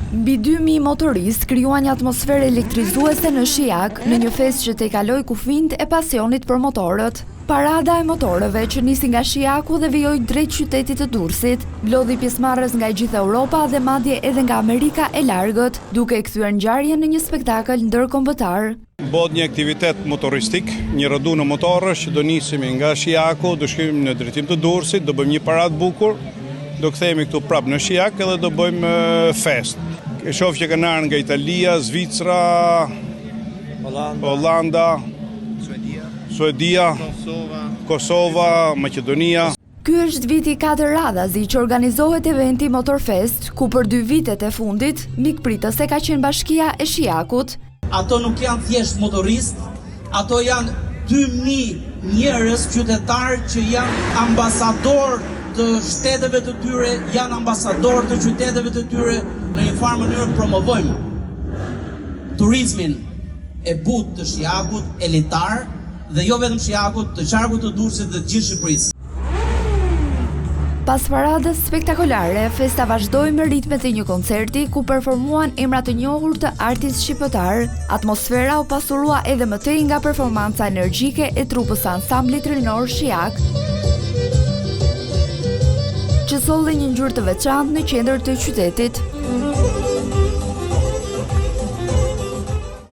Mbi 2000 motoristë krijuan një atmosferë elektrizuese në Shijak, në një festë që tejkaloi kufinjtë e pasionit për motorët. Parada e motorëve që nisi nga Shijaku dhe vijoi drejt qytetit të Durrësit, mblodhi pjesëmarrës nga e gjithë Europa dhe madje edhe nga Amerika e largët, duke e kthyer ngjarjen në një spektakël ndërkombëtar. Bëhet një aktivitet motoristik, një raduno motorësh që do nisemi nga Shijaku, do shkojmë në drejtim të Durrësit, do bëjmë një paradë të bukur, do kthehemi këtu prapë në Shijak edhe do bëjmë festë. E shoh që kanë ardhur nga Italia, Zvicra, Holanda, Suedia, Kosova, Maqedonia. Ky është viti i katërt radhazi që organizohet eventi Motorfest, ku për dy vitet e fundit, mikpritëse ka qenë bashkia e Shijakut. Ato nuk janë thjesht motoristë, ato janë 2000 njerëz qytetarë që janë ambasadorë të shteteve të tyre, janë ambasadorë të qyteteve të tyre, në një farë mënyrë promovojmë turizmin e butë të Shijakut, elitar, dhe jo vetëm Shijakut, të qarkut të Durrësit dhe të gjithë Shqipërisë. Pas paradës spektakolare, festa vazhdoi me ritmet e një koncerti ku performuan emra të njohur të artit shqiptar. Atmosfera u pasurua edhe më tej nga performanca energjike e trupës së ansamblit rinor Shijak, që solli një ngjyrë të veçantë në qendër të qytetit.